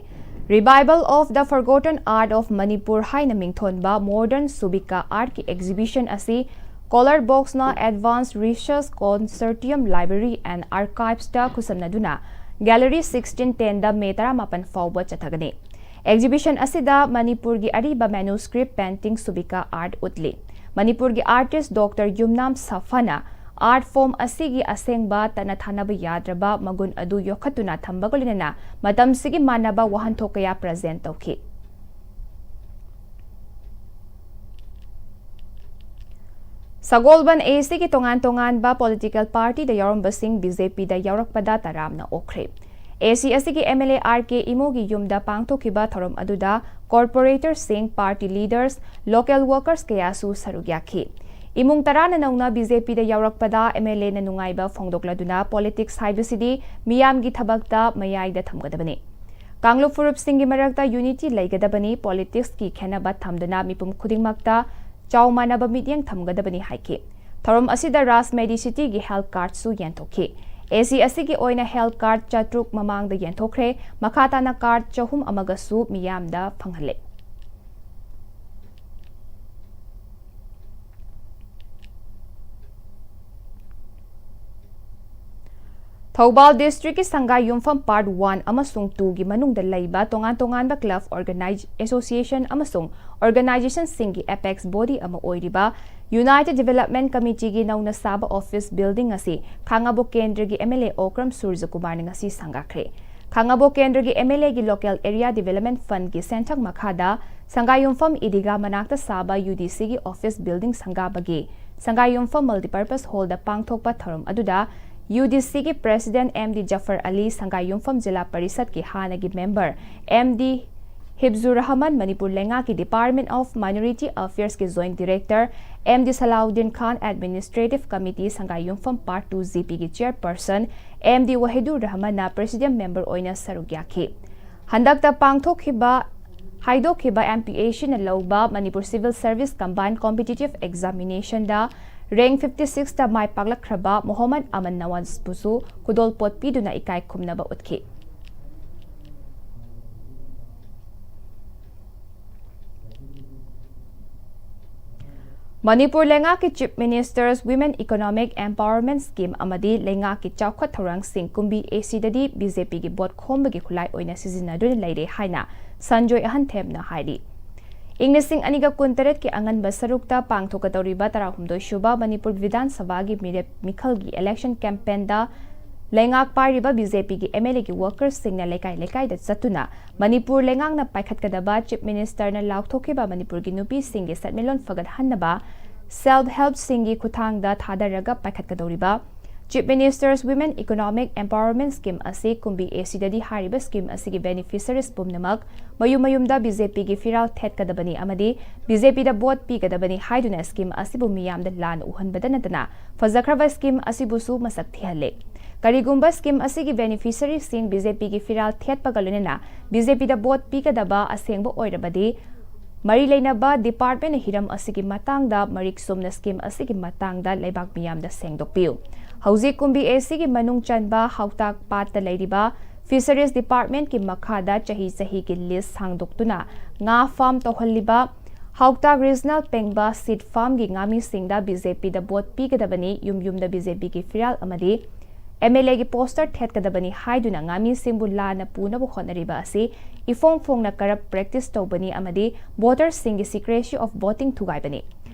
Revival of the Forgotten Art of Manipur ꯍꯥꯏꯅ ꯃꯤꯡꯊꯣꯟꯕ modern Subika artꯀꯤ exhibition ꯑꯁꯤ Colour Boxꯅ Advanced Research Consortium Library and Archiveska ꯈꯨꯠꯁꯝꯅꯗꯨꯅ Gallery sixteen tenꯗ May ꯇꯔꯥꯃꯥꯄꯟ ꯐꯥꯎꯕ ꯆꯠꯊꯒꯅꯤ꯫ Exhibition ꯑꯁꯤꯗ ꯃꯅꯤꯄꯨꯔꯒꯤ ꯑꯔꯤꯕ manuscript painting Subika art ꯎꯠꯂꯤ꯫ ꯃꯅꯤꯄꯨꯔꯒꯤ artist Doctor ꯌꯨꯝꯅꯥꯝ ꯁꯐꯥꯅ art form ꯑꯁꯤꯒꯤ ꯑꯁꯦꯡꯕ ꯇꯠꯅ ꯊꯥꯅꯕ ꯌꯥꯗ꯭ꯔꯕ ꯃꯒꯨꯟ ꯑꯗꯨ ꯌꯣꯛꯈꯠꯇꯨꯅ ꯊꯝꯕꯒ ꯂꯣꯏꯅꯅ ꯃꯇꯝꯁꯤꯒꯤ ꯃꯥꯟꯅꯕ ꯋꯥꯍꯟꯊꯣꯛ ꯀꯌꯥ present ꯇꯧꯈꯤ꯫ ꯁꯒꯣꯜꯕꯟ ACꯒꯤ ꯇꯣꯉꯥꯟ ꯇꯣꯉꯥꯟꯕ political partyꯗ ꯌꯥꯎꯔꯝꯕꯁꯤꯡ BJPꯗ ꯌꯥꯎꯔꯛꯄꯗ ꯇꯔꯥꯝꯅ ꯑꯣꯛꯈ꯭ꯔꯦ꯫ AC ꯑꯁꯤꯒꯤ MLA RK ꯏꯃꯣꯒꯤ ꯌꯨꯝꯗ ꯄꯥꯡꯊꯣꯛꯈꯤꯕ ꯊꯧꯔꯝ ꯑꯗꯨꯗ corporatorꯁꯤꯡ, party leaders, local workers ꯀꯌꯥꯁꯨ ꯁꯔꯨꯛ ꯌꯥꯈꯤ꯫ ꯏꯃꯨꯡ ꯇꯔꯥꯅ ꯅꯧꯅ ꯕꯤ ꯖꯦ ꯄꯤꯗ ꯌꯥꯎꯔꯛꯄꯗ ꯑꯦꯝ ꯑꯦꯜ ꯑꯦꯅ ꯅꯨꯡꯉꯥꯏꯕ ꯐꯣꯡꯗꯣꯛꯂꯗꯨꯅ ꯄꯣꯂꯤꯇꯤꯛꯁ ꯍꯥꯏꯕꯁꯤꯗꯤ ꯃꯤꯌꯥꯝꯒꯤ ꯊꯕꯛꯇ ꯃꯌꯥꯏꯗ ꯊꯝꯒꯗꯕꯅꯤ꯫ ꯀꯥꯡꯂꯨꯞ ꯐꯨꯔꯨꯞꯁꯤꯡꯒꯤ ꯃꯔꯛꯇ ꯌꯨꯅꯤꯇꯤ ꯂꯩꯒꯗꯕꯅꯤ, ꯄꯣꯂꯤꯇꯤꯛꯁꯀꯤ ꯈꯦꯟꯅꯕ ꯊꯝꯗꯨꯅ ꯃꯤꯄꯨꯝ ꯈꯨꯗꯤꯡꯃꯛꯇ ꯆꯥꯎ ꯃꯥꯟꯅꯕ ꯃꯤꯠꯌꯦꯡ ꯊꯝꯒꯗꯕꯅꯤ ꯍꯥꯏꯈꯤ꯫ ꯊꯧꯔꯝ ꯑꯁꯤꯗ ꯔꯥꯖ ꯃꯦꯗꯤꯁꯤꯇꯤꯒꯤ ꯍꯦꯜꯊ ꯀꯥꯔꯗꯁꯨ ꯌꯦꯟꯊꯣꯛꯈꯤ꯫ ꯑꯦ ꯁꯤ ꯑꯁꯤꯒꯤ ꯑꯣꯏꯅ ꯍꯦꯜꯊ ꯀꯥꯔꯗ ꯆꯥꯇ꯭ꯔꯨꯛ ꯃꯃꯥꯡꯗ ꯌꯦꯟꯊꯣꯛꯈ꯭ꯔꯦ꯫ ꯃꯈꯥ ꯇꯥꯅ ꯀꯥꯔꯗ ꯆꯍꯨꯝ ꯑꯃꯒꯁꯨ ꯃꯤꯌꯥꯝꯗ ꯐꯪꯍꯜꯂꯦ꯫ ꯊꯧꯕꯥꯜ ꯗꯤꯁꯇ꯭ꯔꯤꯛꯀꯤ ꯁꯪꯒꯥꯏ ꯌꯨꯝꯐꯝ ꯄꯥꯔꯠ ꯋꯥꯟ ꯑꯃꯁꯨꯡ ꯇꯨꯒꯤ ꯃꯅꯨꯡꯗ ꯂꯩꯕ ꯇꯣꯉꯥꯟ ꯇꯣꯉꯥꯟꯕ ꯀ꯭ꯂꯕ, ꯑꯣꯔꯒꯅꯥꯏꯖ-, ꯑꯦꯁꯣꯁꯤꯌꯦꯁꯟ ꯑꯃꯁꯨꯡ ꯑꯣꯔꯒꯅꯥꯏꯖꯦꯁꯟꯁꯤꯡꯒꯤ ꯑꯦꯄꯦꯛꯁ ꯕꯣꯗꯤ ꯑꯃ ꯑꯣꯏꯔꯤꯕ ꯌꯨꯅꯥꯏꯇꯦꯗ ꯗꯤꯚꯦꯂꯞꯃꯦꯟ ꯀꯃꯤꯇꯤꯒꯤ ꯅꯧꯅ ꯁꯥꯕ ꯑꯣꯐꯤꯁ ꯕꯤꯜꯗꯤꯡ ꯑꯁꯤ ꯈꯥꯉꯕꯣꯛ ꯀꯦꯟꯗ꯭ꯔꯒꯤ ꯑꯦꯝ ꯑꯦꯜ ꯑꯦ ꯑꯣꯀ꯭ꯔꯝ ꯁꯨꯔꯖꯀꯨꯃꯥꯔꯅ ꯉꯁꯤ ꯁꯪꯒꯥꯈ꯭ꯔꯦ꯫ ꯈꯥꯉꯕꯣꯛ ꯀꯦꯟꯗ꯭ꯔꯒꯤ ꯑꯦꯝ ꯑꯦꯜ ꯑꯦꯒꯤ ꯂꯣꯀꯦꯜ ꯑꯦꯔꯤꯌꯥ ꯗꯤꯚꯦꯂꯞꯃꯦꯟ ꯐꯟꯗꯒꯤ ꯁꯦꯟꯊꯪ ꯃꯈꯥꯗ ꯁꯪꯒꯥꯏꯌꯨꯝꯐꯝ ꯏꯗꯤꯒꯥ ꯃꯅꯥꯛꯇ ꯁꯥꯕ ꯌꯨ ꯗꯤ ꯁꯤꯒꯤ ꯑꯣꯐꯤꯁ ꯕꯤꯜꯗꯤꯡ ꯁꯪꯒꯥꯕꯒꯤ ꯁꯪꯒꯥꯏꯌꯨꯝꯐꯝ ꯃꯜꯇꯤꯄꯔꯄꯁ ꯍꯣꯜꯗ ꯄꯥꯡꯊꯣꯛꯄ ꯊꯧꯔꯝ ꯑꯗꯨꯗ ꯌꯨ ꯗꯤ ꯁꯤꯒꯤ president M D Zafar Ali, Sangaiyumpham ꯖꯤꯂꯥ ꯄꯔꯤꯁꯠꯀꯤ ꯍꯥꯟꯅꯒꯤ member M D Hibzur Rahman, Manipur ꯂꯩꯉꯥꯛꯀꯤ ꯗꯤꯄꯥꯔꯠꯃꯦꯟꯠ ꯑꯣꯐ ꯃꯥꯏꯅꯣꯔꯤꯇꯤ ꯑꯐꯤꯌꯔꯁꯀꯤ joint director M D Salauddin Khan, administrative committee ꯁꯪꯒꯥꯏꯌꯨꯝꯐꯝ part two G ꯄꯤꯒꯤ ꯆꯤꯌꯔꯄꯔꯁꯟ M D Wahidur ꯔꯍꯃꯟꯅ president member ꯑꯣꯏꯅ ꯁꯔꯨꯛ ꯌꯥꯈꯤ꯫ ꯍꯟꯗꯛꯇ ꯄꯥꯡꯊꯣꯛꯈꯤꯕ, ꯍꯥꯏꯗꯣꯛꯈꯤꯕ ꯑꯦꯝ ꯄꯤ ꯑꯦ ꯁꯤꯅ ꯂꯧꯕ Manipur civil service combined competitive ꯑꯦꯛꯖꯥꯃꯤꯅꯦꯁꯟꯗ ꯔꯦꯡꯛ ꯐꯤꯐꯇꯤ ꯁꯤꯛꯁꯇ ꯃꯥꯏ ꯄꯥꯛꯂꯛꯈ꯭ꯔꯕ ꯃꯣꯍꯝꯃꯗ ꯑꯃꯟ ꯅꯋꯥꯖꯕꯨꯁꯨ ꯈꯨꯗꯣꯜꯄꯣꯠ ꯄꯤꯗꯨꯅ ꯏꯀꯥꯏ ꯈꯨꯝꯅꯕ ꯎꯠꯈꯤ꯫ ꯃꯅꯤꯄꯨꯔ ꯂꯩꯉꯥꯛꯀꯤ chief ministers women economic empowerment scheme ꯑꯃꯗꯤ ꯂꯩꯉꯥꯛꯀꯤ ꯆꯥꯎꯈꯠ ꯊꯧꯔꯥꯡꯁꯤꯡ ꯀꯨꯝꯕꯤ ꯑꯦ ꯁꯤꯗꯗꯤ ꯕꯤ ꯖꯦ ꯄꯤꯒꯤ ꯚꯣꯠ ꯈꯣꯝꯕꯒꯤ ꯈꯨꯠꯂꯥꯏ ꯑꯣꯏꯅ ꯁꯤꯖꯤꯟꯅꯗꯨꯅ ꯂꯩꯔꯦ ꯍꯥꯏꯅ ꯁꯟꯖꯣꯏ ꯑꯍꯟꯊꯦꯝꯅ ꯍꯥꯏꯔꯤ꯫ ꯏꯪ ꯂꯤꯁꯤꯡ ꯑꯅꯤꯒ ꯀꯨꯟꯇꯔꯦꯠꯀꯤ ꯑꯉꯟꯕ ꯁꯔꯨꯛꯇ ꯄꯥꯡꯊꯣꯛꯀꯗꯧꯔꯤꯕ ꯇꯔꯥꯍꯨꯝꯗꯣꯏ ꯁꯨꯕ ꯃꯅꯤꯄꯨꯔ ꯕꯤꯙꯥꯟ ꯁꯚꯥꯒꯤ ꯃꯤꯔꯦꯞ ꯃꯤꯈꯜꯒꯤ ꯏꯂꯦꯛꯁꯟ ꯀꯦꯝꯄꯦꯟꯗ ꯂꯩꯉꯥꯛ ꯄꯥꯏꯔꯤꯕ ꯕꯤ ꯖꯦ ꯄꯤꯒꯤ ꯑꯦꯝ ꯑꯦꯜ ꯑꯦꯒꯤ ꯋꯥꯔꯀꯔꯁꯤꯡꯅ ꯂꯩꯀꯥꯏ ꯂꯩꯀꯥꯏꯗ ꯆꯠꯇꯨꯅ ꯃꯅꯤꯄꯨꯔ ꯂꯩꯉꯥꯛꯅ ꯄꯥꯏꯈꯠꯀꯗꯕ ꯆꯤꯐ ꯃꯤꯅꯤꯁꯇꯔꯅ ꯂꯥꯎꯊꯣꯛꯈꯤꯕ ꯃꯅꯤꯄꯨꯔꯒꯤ ꯅꯨꯄꯤꯁꯤꯡꯒꯤ ꯁꯦꯟꯃꯤꯠꯂꯣꯟ ꯐꯒꯠꯍꯟꯅꯕ ꯁꯦꯜꯐ ꯍꯦꯜꯞꯁꯤꯡꯒꯤ ꯈꯨꯠꯊꯥꯡꯗ ꯊꯥꯗꯔꯒ ꯄꯥꯏꯈꯠꯀꯗꯧꯔꯤꯕ Chief Minister's Women Economic Empowerment Scheme ꯑꯁꯤ ꯀꯨꯝꯕꯤ ꯑꯦ ꯁꯤꯗꯗꯤ ꯍꯥꯏꯔꯤꯕ scheme ꯑꯁꯤꯒꯤ beneficiaries ꯄꯨꯝꯅꯃꯛ ꯃꯌꯨꯝ ꯃꯌꯨꯝꯗ ꯕꯤ ꯖꯦ ꯄꯤꯒꯤ ꯐꯤꯔꯥꯜ ꯊꯦꯠꯀꯗꯕꯅꯤ ꯑꯃꯗꯤ ꯕꯤ ꯖꯦ ꯄꯤꯗ vote ꯄꯤꯒꯗꯕꯅꯤ ꯍꯥꯏꯗꯨꯅ scheme ꯑꯁꯤꯕꯨ ꯃꯤꯌꯥꯝꯗ ꯂꯥꯟꯅ ꯎꯍꯟꯕꯗ ꯅꯠꯇꯅ ꯐꯖꯈ꯭ꯔꯕ scheme ꯑꯁꯤꯕꯨꯁꯨ ꯃꯁꯛ ꯊꯤꯍꯜꯂꯦ꯫ ꯀꯔꯤꯒꯨꯝꯕ scheme ꯑꯁꯤꯒꯤ beneficiaryꯁꯤꯡ ꯕꯤ ꯖꯦ ꯄꯤꯒꯤ ꯐꯤꯔꯥꯜ ꯊꯦꯠꯄꯒ ꯂꯣꯏꯅꯅ ꯕꯤ ꯖꯦ ꯄꯤꯗ vote ꯄꯤꯒꯗꯕ ꯑꯁꯦꯡꯕ ꯑꯣꯏꯔꯕꯗꯤ ꯃꯔꯤ ꯂꯩꯅꯕ departmentꯅ ꯍꯤꯔꯝ ꯑꯁꯤꯒꯤ ꯃꯇꯥꯡꯗ ꯃꯔꯤꯛ ꯆꯨꯝꯅ scheme ꯑꯁꯤꯒꯤ ꯃꯇꯥꯡꯗ ꯂꯩꯕꯥꯛ ꯃꯤꯌꯥꯝꯗ ꯁꯦꯡꯗꯣꯛꯄꯤꯌꯨ꯫ ꯍꯧꯖꯤꯛ ꯀꯨꯝꯕꯤ ꯑꯦ ꯁꯤꯒꯤ ꯃꯅꯨꯡ ꯆꯟꯕ ꯍꯥꯎꯇꯥꯛ ꯄꯥꯠꯇ ꯂꯩꯔꯤꯕ Fisheries Departmentꯀꯤ ꯃꯈꯥꯗ ꯆꯍꯤ ꯆꯍꯤꯒꯤ lease ꯁꯥꯡꯗꯣꯛꯇꯨꯅ ꯉꯥ farm ꯇꯧꯍꯜꯂꯤꯕ ꯍꯥꯎꯇꯥꯛ Regional ꯄꯦꯡꯕ seed farmꯒꯤ ꯉꯥꯃꯤꯁꯤꯡꯗ ꯕꯤ ꯖꯦ ꯄꯤꯗ vote ꯄꯤꯒꯗꯕꯅꯤ, ꯌꯨꯝ ꯌꯨꯝꯗ ꯕꯤ ꯖꯦ ꯄꯤꯒꯤ ꯐꯤꯔꯥꯜ ꯑꯃꯗꯤ ꯑꯦꯝ ꯑꯦꯜ ꯑꯦꯒꯤ poster ꯊꯦꯠꯀꯗꯕꯅꯤ ꯍꯥꯏꯗꯨꯅ ꯉꯥꯃꯤꯁꯤꯡꯕꯨ ꯂꯥꯟꯅ ꯄꯨꯅꯕ ꯍꯣꯠꯅꯔꯤꯕ ꯑꯁꯤ ꯏꯐꯣꯡ ꯐꯣꯡꯅ corrupt practice ꯇꯧꯕꯅꯤ ꯑꯃꯗꯤ votersꯁꯤꯡꯒꯤ secrecy of voting ꯊꯨꯒꯥꯏꯕꯅꯤ꯫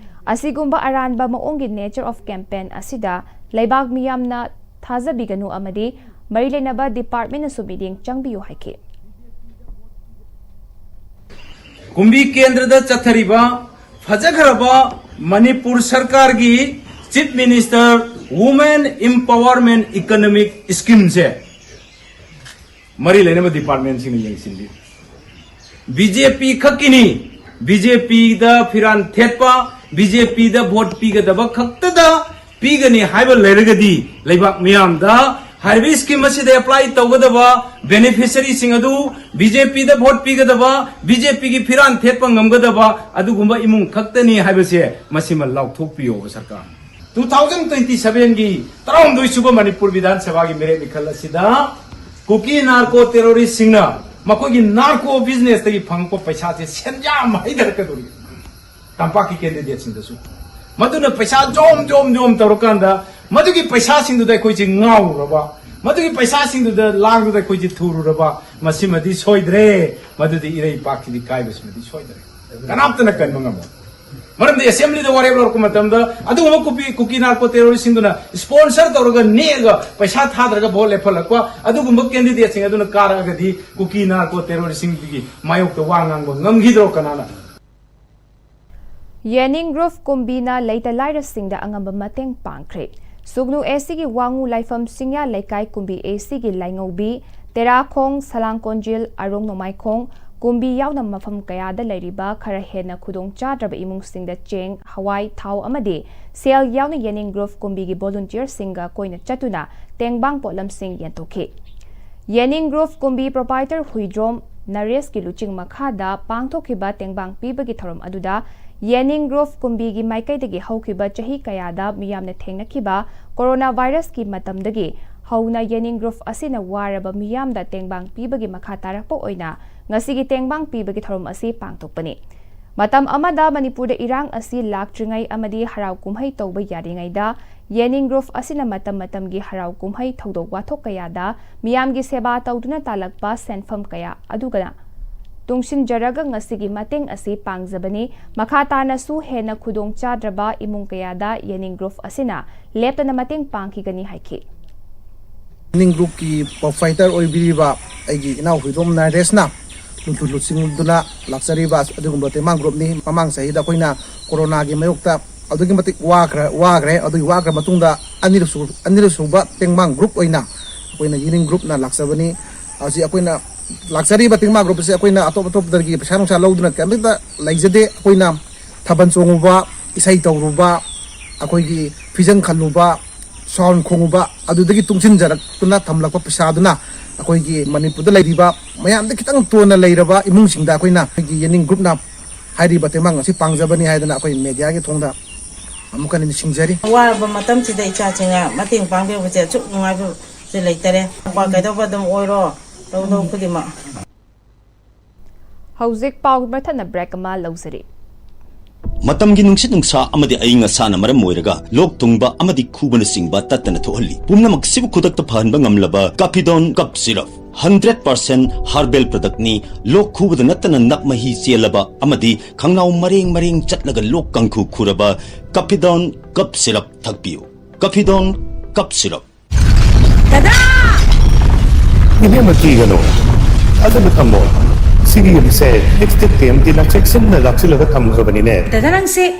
ꯑꯁꯤꯒꯨꯝꯕ ꯑꯔꯥꯟꯕ ꯃꯑꯣꯡꯒꯤ nature of campaign ꯑꯁꯤꯗ ꯂꯩꯕꯥꯛ ꯃꯤꯌꯥꯝꯅ ꯊꯥꯖꯕꯤꯒꯅꯨ ꯑꯃꯗꯤ ꯃꯔꯤ ꯂꯩꯅꯕ departmentꯅꯁꯨ ꯃꯤꯠꯌꯦꯡ ꯆꯪꯕꯤꯌꯨ ꯍꯥꯏꯈꯤ꯫ ꯀꯨꯝꯕꯤ ꯀꯦꯟꯗ꯭ꯔꯗ ꯆꯠꯊꯔꯤꯕ ꯐꯖꯈ꯭ꯔꯕ ꯃꯅꯤꯄꯨꯔ ꯁꯔꯀꯥꯔꯒꯤ Chief Minister Women Empowerment Economic Schemeꯁꯦ ꯃꯔꯤ ꯂꯩꯅꯕ departmentꯁꯤꯡꯅ ꯌꯦꯡꯁꯤꯟꯕꯤꯌꯨ꯫ ꯕꯤ ꯖꯦ ꯄꯤ ꯈꯛꯀꯤꯅꯤ, ꯕꯤ ꯖꯦ ꯄꯤꯗ ꯐꯤꯔꯥꯟ ꯊꯦꯠꯄ, ꯕꯤ ꯖꯦ ꯄꯤꯗ vote ꯄꯤꯒꯗꯕ ꯈꯛꯇꯗ ꯄꯤꯒꯅꯤ ꯍꯥꯏꯕ ꯂꯩꯔꯒꯗꯤ ꯂꯩꯕꯥꯛ ꯃꯤꯌꯥꯝꯗ ꯍꯥꯏꯔꯤꯕ scheme ꯑꯁꯤꯗ apply ꯇꯧꯒꯗꯕ beneficiaryꯁꯤꯡ ꯑꯗꯨ ꯕꯤ ꯖꯦ ꯄꯤꯗ vote ꯄꯤꯒꯗꯕ, ꯕꯤ ꯖꯦ ꯄꯤꯒꯤ ꯐꯤꯔꯥꯟ ꯊꯦꯠꯄ ꯉꯝꯒꯗꯕ ꯑꯗꯨꯒꯨꯝꯕ ꯏꯃꯨꯡ ꯈꯛꯇꯅꯤ ꯍꯥꯏꯕꯁꯦ ꯃꯁꯤꯃ ꯂꯥꯎꯊꯣꯛꯄꯤꯌꯣꯕ ꯁꯔꯀꯥꯔ꯫ Two thousand twenty sevenꯒꯤ ꯇꯔꯥꯍꯨꯝꯗꯣꯏ ꯁꯨꯕ ꯃꯅꯤꯄꯨꯔ ꯕꯤꯙꯥꯟ ꯁꯚꯥꯒꯤ ꯃꯤꯔꯦꯞ ꯃꯤꯈꯜ ꯑꯁꯤꯗ ꯀꯨꯀꯤ narco terroristꯁꯤꯡꯅ ꯃꯈꯣꯏꯒꯤ narco businessꯇꯒꯤ ꯐꯪꯉꯛꯄ ꯄꯩꯁꯥꯁꯦ ꯁꯦꯟꯖꯥꯝ ꯍꯩꯊꯔꯛꯀꯗꯧꯔꯤ꯫ ꯇꯝꯄꯥꯛꯀꯤ candidateꯁꯤꯡꯗꯁꯨ꯫ ꯃꯗꯨꯅ ꯄꯩꯁꯥ ꯖꯣꯝ ꯖꯣꯝ ꯖꯣꯝ ꯇꯧꯔꯀꯥꯟꯗ ꯃꯗꯨꯒꯤ ꯄꯩꯁꯥꯁꯤꯡꯗꯨꯗ ꯑꯩꯈꯣꯏꯁꯦ ꯉꯥꯎꯔꯨꯔꯕ, ꯃꯗꯨꯒꯤ ꯄꯩꯁꯥꯁꯤꯡꯗꯨꯗ ꯂꯥꯡꯗꯨꯗ ꯑꯩꯈꯣꯏꯁꯦ ꯊꯨꯔꯨꯔꯕ, ꯃꯁꯤꯃꯗꯤ ꯁꯣꯏꯗ꯭ꯔꯦ꯫ ꯃꯗꯨꯗꯤ ꯏꯔꯩ ꯏꯄꯥꯛꯁꯤꯗꯤ ꯀꯥꯏꯕꯁꯤꯃꯗꯤ ꯁꯣꯏꯗ꯭ꯔꯦ꯫ ꯀꯅꯥꯝꯇꯅ ꯀꯟꯕ ꯉꯝꯃꯣꯏ꯫ ꯃꯔꯝꯗꯤ assemblyꯗ ꯋꯥꯔꯦꯞ ꯂꯧꯔꯛꯄ ꯃꯇꯝꯗ ꯑꯗꯨꯒꯨꯝꯕ ꯀꯨꯀꯤ, ꯀꯨꯀꯤ narco terroristꯁꯤꯡꯗꯨꯅ sponsor ꯇꯧꯔꯒ ꯅꯦꯛꯑꯒ ꯄꯩꯁꯥ ꯊꯥꯗꯔꯒ vote ꯂꯦꯞꯍꯜꯂꯛꯄ ꯑꯗꯨꯒꯨꯝꯕ candidateꯁꯤꯡ ꯑꯗꯨꯅ ꯀꯥꯔꯛꯑꯒꯗꯤ ꯀꯨꯀꯤ narco terroristꯁꯤꯡꯗꯨꯒꯤ ꯃꯥꯌꯣꯛꯇ ꯋꯥ ꯉꯥꯡꯕ ꯉꯝꯈꯤꯗ꯭ꯔꯣ ꯀꯅꯥꯅ? ꯌꯦꯅꯤꯡ Group ꯀꯨꯝꯕꯤꯅ ꯂꯩꯇ ꯂꯥꯏꯔꯁꯤꯡꯗ ꯑꯉꯝꯕ ꯃꯇꯦꯡ ꯄꯥꯡꯈ꯭ꯔꯦ꯫ ꯁꯨꯒꯅꯨ ꯑꯦ ꯁꯤꯒꯤ ꯋꯥꯉꯨ ꯂꯥꯏꯐꯝ ꯁꯤꯡꯌꯥ ꯂꯩꯀꯥꯏ ꯀꯨꯝꯕꯤ ꯑꯦ ꯁꯤꯒꯤ ꯂꯥꯏꯉꯧꯕꯤ, ꯇꯦꯔꯥꯈꯣꯡ, ꯁꯂꯥꯡ ꯀꯣꯟꯖꯤꯜ, ꯑꯔꯣꯡ ꯅꯣꯡꯃꯥꯏꯈꯣꯡ, ꯀꯨꯝꯕꯤ ꯌꯥꯎꯅ ꯃꯐꯝ ꯀꯌꯥꯗ ꯂꯩꯔꯤꯕ ꯈꯔ ꯍꯦꯟꯅ ꯈꯨꯗꯣꯡ ꯆꯥꯗ꯭ꯔꯕ ꯏꯃꯨꯡꯁꯤꯡꯗ ꯆꯦꯡ, ꯍꯋꯥꯏ, ꯊꯥꯎ ꯑꯃꯗꯤ ꯁꯦꯜ ꯌꯥꯎꯅ ꯌꯦꯅꯤꯡ ꯒ꯭ꯔꯨꯞ ꯀꯨꯝꯕꯤꯒꯤ ꯚꯣꯂꯨꯟꯇꯤꯌꯔꯁꯤꯡꯒ ꯀꯣꯏꯅ ꯆꯠꯇꯨꯅ ꯇꯦꯡꯕꯥꯡ ꯄꯣꯠꯂꯝꯁꯤꯡ ꯌꯦꯟꯊꯣꯛꯈꯤ꯫ ꯌꯦꯅꯤꯡ ꯒ꯭ꯔꯨꯞ ꯀꯨꯝꯕꯤ ꯄ꯭ꯔꯣꯄꯥꯏꯇꯔ ꯍꯨꯏꯗ꯭ꯔꯣꯝ ꯅꯔꯦꯁꯀꯤ ꯂꯨꯆꯤꯡ ꯃꯈꯥꯗ ꯄꯥꯡꯊꯣꯛꯈꯤꯕ ꯇꯦꯡꯕꯥꯡ ꯄꯤꯕꯒꯤ ꯊꯧꯔꯝ ꯑꯗꯨꯗ ꯌꯦꯅꯤꯡ ꯒ꯭ꯔꯨꯞ ꯀꯨꯝꯕꯤꯒꯤ ꯃꯥꯏꯀꯩꯗꯒꯤ ꯍꯧꯈꯤꯕ ꯆꯍꯤ ꯀꯌꯥꯗ ꯃꯤꯌꯥꯝꯅ ꯊꯦꯡꯅꯈꯤꯕ ꯀꯣꯔꯣꯅꯥ ꯚꯥꯏꯔꯁꯀꯤ ꯃꯇꯝꯗꯒꯤ ꯍꯧꯅ ꯌꯦꯅꯤꯡ ꯒ꯭ꯔꯨꯞ ꯑꯁꯤꯅ ꯋꯥꯔꯕ ꯃꯤꯌꯥꯝꯗ ꯇꯦꯡꯕꯥꯡ ꯄꯤꯕꯒꯤ ꯃꯈꯥ ꯇꯥꯔꯛꯄ ꯑꯣꯏꯅ ꯉꯁꯤꯒꯤ ꯇꯦꯡꯕꯥꯡ ꯄꯤꯕꯒꯤ ꯊꯧꯔꯝ ꯑꯁꯤ ꯄꯥꯡꯊꯣꯛꯄꯅꯤ꯫ ꯃꯇꯝ ꯑꯃꯗ ꯃꯅꯤꯄꯨꯔꯗ ꯏꯔꯥꯡ ꯑꯁꯤ ꯂꯥꯛꯇ꯭ꯔꯤꯉꯩ ꯑꯃꯗꯤ ꯍꯔꯥꯎ ꯀꯨꯝꯍꯩ ꯇꯧꯕ ꯌꯥꯔꯤꯉꯩꯗ ꯌꯦꯅꯤꯡ ꯒ꯭ꯔꯨꯞ ꯑꯁꯤꯅ ꯃꯇꯝ ꯃꯇꯝꯒꯤ ꯍꯔꯥꯎ ꯀꯨꯝꯍꯩ ꯊꯧꯗꯣꯛ ꯋꯥꯊꯣꯛ ꯀꯌꯥꯗ ꯃꯤꯌꯥꯝꯒꯤ ꯁꯦꯕꯥ ꯇꯧꯗꯨꯅ ꯇꯥꯜꯂꯛꯄ ꯁꯦꯟꯐꯝ ꯀꯌꯥ ꯑꯗꯨꯒ ꯇꯨꯡꯁꯤꯟꯖꯔꯒ ꯉꯁꯤꯒꯤ ꯃꯇꯦꯡ ꯑꯁꯤ ꯄꯥꯡꯖꯕꯅꯤ꯫ ꯃꯈꯥ ꯇꯥꯅꯁꯨ ꯍꯦꯟꯅ ꯈꯨꯗꯣꯡ ꯆꯥꯗ꯭ꯔꯕ ꯏꯃꯨꯡ ꯀꯌꯥꯗ ꯌꯦꯅꯤꯡ ꯒ꯭ꯔꯨꯞ ꯑꯁꯤꯅ ꯂꯦꯞꯇꯅ ꯃꯇꯦꯡ ꯄꯥꯡꯈꯤꯒꯅꯤ ꯍꯥꯏꯈꯤ꯫ ꯌꯦꯅꯤꯡ ꯒ꯭ꯔꯨꯞꯀꯤ ꯄ꯭ꯔꯣꯄꯥꯏꯇꯔ ꯑꯣꯏꯕꯤꯔꯤꯕ ꯑꯩꯒꯤ ꯏꯅꯥꯎ ꯍꯨꯏꯗꯣꯝ ꯅꯔꯦꯁꯅ ꯂꯨꯆꯨ ꯂꯨꯆꯤꯡꯗꯨꯅ ꯂꯥꯛꯆꯔꯤꯕ ꯑꯗꯨꯒꯨꯝꯕ ꯇꯦꯡꯕꯥꯡ ꯒ꯭ꯔꯨꯞꯅꯤ꯫ ꯃꯃꯥꯡ ꯆꯍꯤꯗ ꯑꯩꯈꯣꯏꯅ ꯀꯣꯔꯣꯅꯥꯒꯤ ꯃꯥꯌꯣꯛꯇ ꯑꯗꯨꯛꯀꯤ ꯃꯇꯤꯛ ꯋꯥꯈ꯭ꯔ ꯋꯥꯈ꯭ꯔꯦ꯫ ꯑꯗꯨꯒꯤ ꯋꯥꯈ꯭ꯔ ꯃꯇꯨꯡꯗ ꯑꯅꯤꯔꯛꯁꯨ ꯑꯅꯤꯔꯛꯁꯨꯕ ꯇꯦꯡꯕꯥꯡ ꯒ꯭ꯔꯨꯞ ꯑꯣꯏꯅ ꯑꯩꯈꯣꯏꯅ ꯌꯦꯅꯤꯡ ꯒ꯭ꯔꯨꯞꯅ ꯂꯥꯛꯆꯕꯅꯤ꯫ ꯍꯧꯖꯤꯛ ꯑꯩꯈꯣꯏꯅ ꯂꯥꯛꯆꯔꯤꯕ ꯇꯦꯡꯕꯥꯡ ꯒ꯭ꯔꯨꯞ ꯑꯁꯤ ꯑꯩꯈꯣꯏꯅ ꯑꯇꯣꯞ ꯑꯇꯣꯞꯄꯗꯒꯤ ꯄꯩꯁꯥ ꯅꯨꯡꯁꯥ ꯂꯧꯗꯨꯅ ꯀꯩꯝꯇ ꯂꯩꯖꯗꯦ꯫ ꯑꯩꯈꯣꯏꯅ ꯊꯥꯕꯜ ꯆꯣꯡꯉꯨꯕ, ꯏꯁꯩ ꯇꯧꯔꯨꯕ, ꯑꯩꯈꯣꯏꯒꯤ ꯐꯤꯖꯪ ꯈꯜꯂꯨꯕ, ꯁꯥꯎꯟ ꯈꯣꯡꯉꯨꯕ, ꯑꯗꯨꯗꯒꯤ ꯇꯨꯡꯁꯤꯟꯖꯔꯛꯇꯨꯅ ꯊꯝꯂꯛꯄ ꯄꯩꯁꯥꯗꯨꯅ ꯑꯩꯈꯣꯏꯒꯤ ꯃꯅꯤꯄꯨꯔꯗ ꯂꯩꯔꯤꯕ ꯃꯌꯥꯝꯗ ꯈꯤꯇꯪ ꯇꯣꯟꯅ ꯂꯩꯔꯕ ꯏꯃꯨꯡꯁꯤꯡꯗ ꯑꯩꯈꯣꯏꯅ ꯑꯩꯈꯣꯏꯒꯤ ꯌꯦꯅꯤꯡ ꯒ꯭ꯔꯨꯞꯅ ꯍꯥꯏꯔꯤꯕ ꯇꯦꯡꯕꯥꯡ ꯑꯁꯤ ꯄꯥꯡꯖꯕꯅꯤ ꯍꯥꯏꯗꯅ ꯑꯩꯈꯣꯏ ꯃꯦꯗꯤꯌꯥꯒꯤ ꯊꯣꯡꯗ ꯑꯃꯨꯛꯀ ꯍꯟꯅ ꯅꯤꯡꯁꯤꯡꯖꯔꯤ꯫ ꯋꯥꯔꯕ ꯃꯇꯝꯁꯤꯗ ꯏꯆꯥꯁꯤꯡꯅ ꯃꯇꯦꯡ ꯄꯥꯡꯕꯤꯕꯁꯦ ꯑꯁꯨꯛ ꯅꯨꯡꯉꯥꯏꯕꯁꯦ ꯂꯩꯇꯔꯦ꯫ ꯀꯩꯗꯧꯕ ꯑꯗꯨꯝ ꯑꯣꯏꯔꯣ, ꯇꯧꯗꯧ ꯈꯨꯗꯤꯡꯃꯛ꯫ ꯍꯧꯖꯤꯛ ꯄꯥꯎ ꯃꯊꯠꯅ ꯕ꯭ꯔꯦꯛ ꯑꯃ ꯂꯧꯖꯔꯤ꯫ ꯃꯇꯝꯒꯤ ꯅꯨꯡꯁꯤꯠ ꯅꯨꯡꯁꯥ ꯑꯃꯗꯤ ꯑꯏꯪ ꯑꯁꯥꯅ ꯃꯔꯝ ꯑꯣꯏꯔꯒ ꯂꯣꯛ ꯊꯨꯡꯕ ꯑꯃꯗꯤ ꯈꯨꯕꯅꯆꯤꯡꯕ ꯇꯠꯇꯅ ꯊꯣꯛꯍꯜꯂꯤ꯫ ꯄꯨꯝꯅꯃꯛꯁꯤꯕꯨ ꯈꯨꯗꯛꯇ ꯐꯍꯟꯕ ꯉꯝꯂꯕ ꯀꯥꯐꯤꯗꯣꯟ cough syrup. Hundred percent herbal ꯄ꯭ꯔꯗꯛꯅꯤ꯫ ꯂꯣꯛ ꯈꯨꯕꯗ ꯅꯠꯇꯅ ꯅꯞ ꯃꯍꯤ ꯆꯦꯜꯂꯕ ꯑꯃꯗꯤ ꯈꯪꯅꯥꯎ ꯃꯔꯦꯡ ꯃꯔꯦꯡ ꯆꯠꯂꯒ ꯂꯣꯛ ꯀꯥꯡꯈꯨ ꯈꯨꯔꯕ ꯀꯥꯐꯤꯗꯣꯟ ꯀꯞ ꯁꯤꯔꯞ ꯊꯛꯄꯤꯌꯨ꯫ ꯀꯥꯐꯤꯗꯣꯟ cough syrup. ꯏꯕꯦꯝꯃ, ꯀꯤꯒꯅꯨ꯫ ꯐꯖꯅ ꯊꯝꯃꯣ꯫ ꯁꯤꯒꯤ ꯌꯨꯝꯁꯦ ꯑꯦꯛꯁꯇꯦꯠ ꯀꯦꯝꯇꯤꯅ ꯆꯦꯛꯁꯤꯟꯅ ꯂꯥꯛꯁꯤꯜꯂꯒ ꯊꯝꯈ꯭ꯔꯕꯅꯤꯅꯦ꯫ ꯗꯗꯥ, ꯅꯪꯁꯦ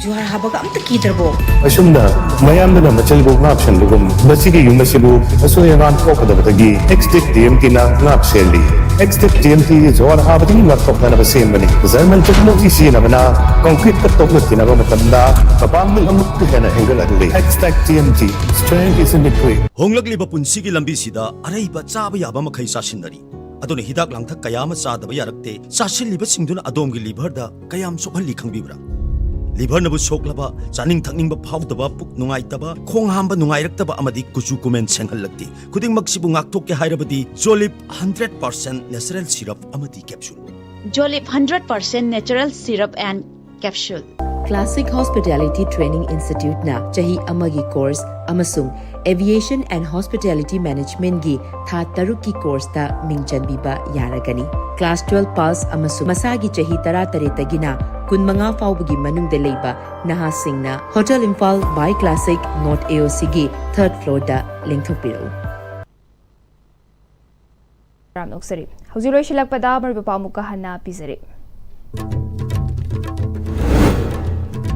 ꯖꯨꯍꯥꯔ ꯍꯥꯕꯒ ꯑꯝꯇ ꯀꯤꯗ꯭ꯔꯕꯣ? ꯑꯁꯨꯝꯅ ꯃꯌꯥꯝꯗꯨꯅ ꯃꯆꯜꯕꯨ ꯉꯥꯛ ꯁꯦꯟꯕꯒꯨꯝ ꯃꯁꯤꯒꯤ ꯌꯨꯝ ꯑꯁꯤꯕꯨ ꯑꯁꯣꯏ ꯑꯉꯥꯝ ꯊꯣꯛꯀꯗꯕꯗꯒꯤ ꯑꯦꯛꯁꯇꯦꯛ ꯇꯤ ꯑꯦꯝ ꯇꯤꯅ ꯉꯥꯛ ꯁꯦꯜꯂꯤ꯫ ꯑꯦꯛꯁꯇꯦꯛ ꯇꯤ ꯑꯦꯝ ꯇꯤ ꯖꯨꯍꯥꯔ ꯍꯥꯕꯗꯒꯤ ꯉꯥꯛꯊꯣꯛꯅꯅꯕ ꯁꯦꯝꯕꯅꯤ꯫ ꯖꯔꯃꯟ ꯇꯦꯛꯅꯣꯂꯣꯖꯤ ꯁꯤꯖꯤꯟꯅꯕꯅ ꯀꯪꯀ꯭ꯔꯤꯠꯇ ꯇꯣꯛꯂꯛꯈꯤꯅꯕ ꯃꯇꯝꯗ ꯃꯄꯥꯡꯒꯜ ꯑꯃꯨꯛꯀ ꯍꯦꯟꯅ ꯍꯦꯟꯒꯠꯍꯜꯂꯤ꯫ ꯑꯦꯛꯁꯇꯦꯛ T M T, strength is in the grit. ꯍꯣꯡꯂꯛꯂꯤꯕ ꯄꯨꯟꯁꯤꯒꯤ ꯂꯝꯕꯤꯁꯤꯗ ꯑꯔꯩꯕ ꯆꯥꯕ ꯌꯥꯕ ꯃꯈꯩ ꯆꯥꯁꯤꯟꯅꯔꯤ꯫ ꯑꯗꯨꯅ ꯍꯤꯗꯥꯛ ꯂꯥꯡꯊꯛ ꯀꯌꯥ ꯑꯃ ꯆꯥꯗꯕ ꯌꯥꯔꯛꯇꯦ꯫ ꯆꯥꯁꯤꯜꯂꯤꯕꯁꯤꯡꯗꯨꯅ ꯑꯗꯣꯝꯒꯤ ꯂꯤꯚꯔꯗ ꯀꯌꯥꯝ ꯁꯣꯛꯍꯜꯂꯤ ꯈꯪꯕꯤꯕ꯭ꯔꯥ? ꯂꯤꯚꯔꯅꯕꯨ ꯁꯣꯛꯂꯕ, ꯆꯥꯅꯤꯡ ꯊꯛꯅꯤꯡꯕ ꯐꯥꯎꯗꯕ, ꯄꯨꯛ ꯅꯨꯡꯉꯥꯏꯇꯕ, ꯈꯣꯡ ꯍꯥꯝꯕ ꯅꯨꯡꯉꯥꯏꯔꯛꯇꯕ ꯑꯃꯗꯤ ꯀꯨꯆꯨ ꯀꯨꯃꯦꯟ ꯁꯦꯡꯍꯜꯂꯛꯇꯦ꯫ ꯈꯨꯗꯤꯡꯃꯛꯁꯤꯕꯨ ꯉꯥꯛꯊꯣꯛꯀꯦ ꯍꯥꯏꯔꯕꯗꯤ ꯖꯣꯂꯤꯞ ꯍꯟꯗ꯭ꯔꯦꯠ ꯄꯥꯔꯁꯦꯟ ꯅꯦꯆꯔꯦꯜ ꯁꯤꯔꯞ ꯑꯃꯗꯤ capsule. Jolip hundred percent natural syrup and capsule. Classic Hospitality Training Instituteꯅ ꯆꯍꯤ ꯑꯃꯒꯤ ꯀꯣꯔꯁ ꯑꯃꯁꯨꯡ Aviation and Hospitality Managementꯒꯤ ꯊꯥ ꯇꯔꯨꯛꯀꯤ ꯀꯣꯔꯁꯇ ꯃꯤꯡ ꯆꯟꯕꯤꯕ ꯌꯥꯔꯒꯅꯤ꯫ ꯀ꯭ꯂꯥꯁ ꯇꯨꯋꯦꯜꯕ ꯄꯥꯁ ꯑꯃꯁꯨꯡ ꯃꯁꯥꯒꯤ ꯆꯍꯤ ꯇꯔꯥꯇꯔꯦꯠꯇꯒꯤꯅ ꯀꯨꯟꯃꯉꯥ ꯐꯥꯎꯕꯒꯤ ꯃꯅꯨꯡꯗ ꯂꯩꯕ ꯅꯍꯥꯁꯤꯡꯅ Hotel Imphal by Classic North AOCꯒꯤ third floorꯗ ꯂꯦꯡꯊꯣꯛꯄꯤꯔꯛꯎ꯫ Ram ꯅꯣꯛꯆꯔꯤ꯫ ꯍꯧꯖꯤꯛ ꯂꯣꯏꯁꯤꯜꯂꯛꯄꯗ ꯃꯔꯨꯑꯣꯏꯕ ꯄꯥꯎ ꯑꯃꯨꯛꯀ ꯍꯟꯅ ꯄꯤꯖꯔꯤ꯫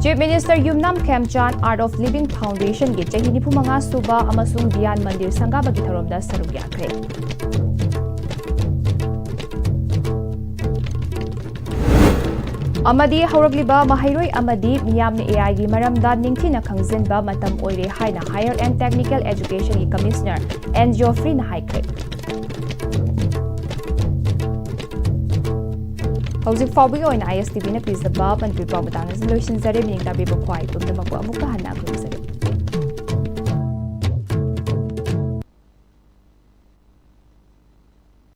Chief Minister Yumnam ꯈꯦꯝꯆꯥꯟ Art of Living Foundationꯒꯤ ꯆꯍꯤ ꯅꯤꯐꯨ ꯃꯉꯥ ꯁꯨꯕ ꯑꯃꯁꯨꯡ ꯙ꯭ꯌꯥꯟ ꯃꯟꯗꯤꯔ ꯁꯪꯒꯥꯕꯒꯤ ꯊꯧꯔꯝꯗ ꯁꯔꯨꯛ ꯌꯥꯈ꯭ꯔꯦ꯫ ꯑꯃꯗꯤ ꯍꯧꯔꯛꯂꯤꯕ ꯃꯍꯩꯔꯣꯏ ꯑꯃꯗꯤ ꯃꯤꯌꯥꯝꯅ ꯑꯦ ꯑꯥꯏꯒꯤ ꯃꯔꯝꯗ ꯅꯤꯡꯊꯤꯅ ꯈꯪꯖꯤꯟꯕ ꯃꯇꯝ ꯑꯣꯏꯔꯦ ꯍꯥꯏꯅ Higher and Technical Educationꯒꯤ Commissioner ꯑꯦꯟ ꯖꯣꯐ꯭ꯔꯤꯅ ꯍꯥꯏꯈ꯭ꯔꯦ꯫ ꯍꯧꯖꯤꯛ ꯐꯥꯎꯕꯒꯤ ꯑꯣꯏꯅ ꯑꯥꯏ ꯑꯦꯁ ꯇꯤ ꯚꯤꯅ ꯄꯤꯖꯕ ꯃꯅꯤꯄꯨꯔꯤ ꯄꯥꯎ ꯃꯇꯥꯡ ꯑꯁꯤ ꯂꯣꯏꯁꯤꯟꯖꯔꯦ꯫ ꯃꯤꯠꯌꯦꯡ ꯇꯥꯕꯤꯕ ꯈ꯭ꯋꯥꯏ ꯄꯨꯝꯅꯃꯛꯄꯨ ꯑꯃꯨꯛꯀ ꯍꯟꯅ ꯈꯨꯔꯨꯝꯖꯔꯤ꯫